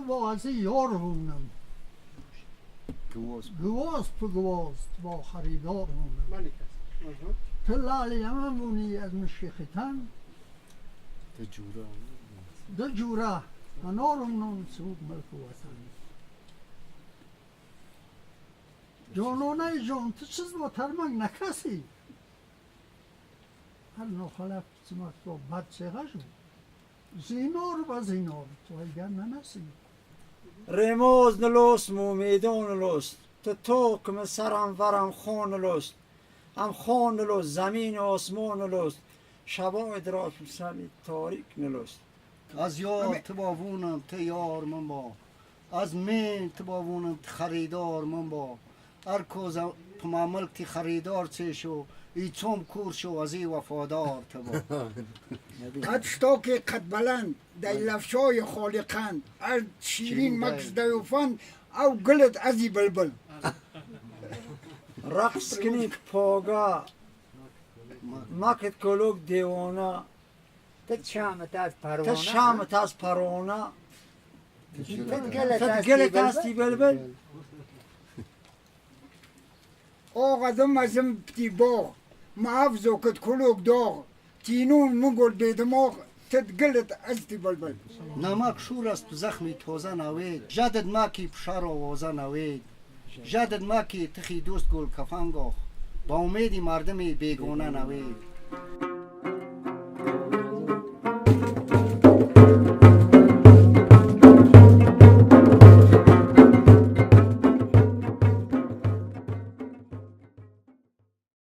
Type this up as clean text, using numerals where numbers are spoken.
تو با از یار بونم گواز پو گواز تو با خریدار بونم تو لعل یمن بونی از مشیختن دو جوره انارم نون سود ملک و وطن. جانانه جان تو چیز با ترمک نکسی هر نخلف سمک با بد چهره شد زینار با زینار تو اگر ننسی. رموز نلوست مومیدون نلوست تو توکم سرم ورم خون نلوست هم خون نلوست زمین و آسمان نلوست شبای دراز سمی تاریک نلوست. از یار تو باوونم تو یار من با از من تو باوونم تو خریدار من با هر کو پما ملک تی خریدار چه شو ای چوم کور شو از ای وفادار تو با. قد شتاک قد بلند در لفشای خالقند از شیرین مکس دیوفند او گلت ازی بلبل. رقص کنی پاگا مکت کلوک دیوانه تت شامت از پروانه تت شامت از پروانه تت تت گلت استی بلبل. آغازم ازم پتی باغ معافزو کت کلوک داغ تینون مگل به دماغ تت گلت ازتی بلبل. نمک شور است زخمی تازه نوید جدد مکی پشار آوازه نوید جدد مکی تخی دوست گل کفنگاه با امیدی مردمی بیگانه نوید.